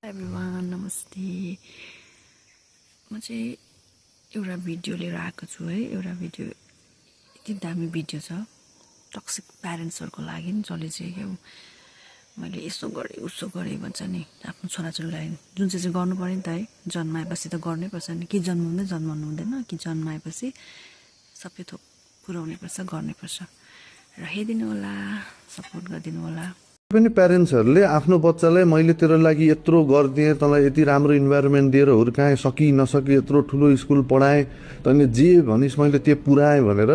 Everyone नमस्ते। म चाहिँ एउटा भिडियो लिएर आएको छु है। एउटा भिडियो यति दामी भिडियो छ टक्सिक प्यारेन्ट्सहरूको लागि जसले चाहिँ क्या मैले यसो गरेँ उसो गरेँ भन्छ नि आफ्नो छोराछोरीलाई, जुन चाहिँ गर्नु पर्यो नि त है। जन्माएपछि त गर्नै पर्छ नि, कि जन्माउनु हुँदैन कि जन्माएपछि सबै थोक पुर्याउनै पर्छ, गर्नैपर्छ। र हेरिदिनु होला, सपोर्ट गरिदिनु होला। पनि प्यारेन्ट्सहरूले आफ्नो बच्चालाई मैले तेरो लागि यत्रो गरिदिएँ, तँलाई यति राम्रो इन्भाइरोमेन्ट दिएर हुर्काएँ, सकि नसकि यत्रो ठुलो स्कुल पढाएँ, तैँले जे भनिस् मैले त्यो पुऱ्याएँ भनेर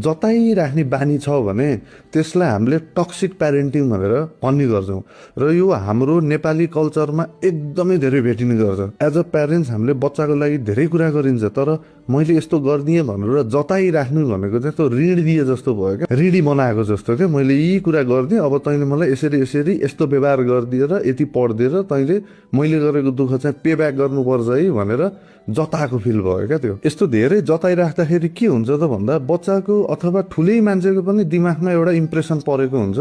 जताइराख्ने बानी छ भने त्यसलाई हामीले टक्सिक प्यारेन्टिङ भनेर भन्ने गर्छौँ। र यो हाम्रो नेपाली कल्चरमा एकदमै धेरै भेटिने गर्छ। एज अ प्यारेन्ट्स हामीले बच्चाको लागि धेरै कुरा गरिन्छ, तर मैले यस्तो गरिदिएँ भनेर जताइराख्नु भनेको चाहिँ त्यो ऋण दिए जस्तो भयो क्या, ऋणी बनाएको जस्तो क्या। मैले यी कुरा गरिदिएँ, अब तैँले मलाई यसरी यस्तो व्यवहार गरिदिएर यति पढिदिएर तैँले मैले गरेको दुःख चाहिँ पे ब्याक गर्नुपर्छ है भनेर जताएको फिल भयो क्या। त्यो यस्तो धेरै जताइराख्दाखेरि के हुन्छ त भन्दा बच्चाको अथवा ठुलै मान्छेको पनि दिमागमा एउटा इम्प्रेसन परेको हुन्छ,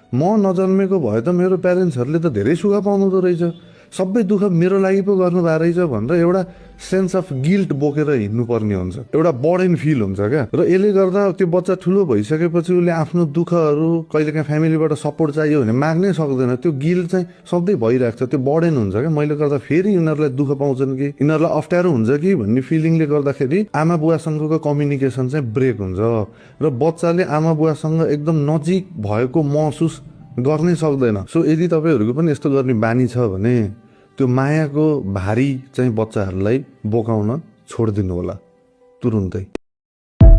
म नजन्मेको भए त मेरो प्यारेन्ट्सहरूले त धेरै सुख पाउनुहुँदो रहेछ, सबै दुःख मेरो लागि पो गर्नुभएको रहेछ भनेर एउटा सेन्स अफ गिल्ट बोकेर हिँड्नुपर्ने हुन्छ, एउटा बर्डन फिल हुन्छ क्या। र यसले गर्दा त्यो बच्चा ठुलो भइसकेपछि उसले आफ्नो दुःखहरू कहिलेकाहीँ फ्यामिलीबाट सपोर्ट चाहियो भने माग्नै सक्दैन। त्यो गिल्ट चाहिँ सधैँ भइरहेको छ, त्यो बर्डन हुन्छ क्या। मैले गर्दा फेरि यिनीहरूलाई दुःख पाउँछन् कि यिनीहरूलाई अप्ठ्यारो हुन्छ कि भन्ने फिलिङले गर्दाखेरि आमा बुवासँगको कम्युनिकेसन चाहिँ ब्रेक हुन्छ र बच्चाले आमा बुवासँग एकदम नजिक भएको महसुस गर्नै सक्दैन। सो यदि तपाईँहरूको पनि यस्तो गर्ने बानी छ भने त्यो मायाको भारी चाहिँ बच्चाहरूलाई बोकाउन छोडिदिनु होला तुरुन्तै।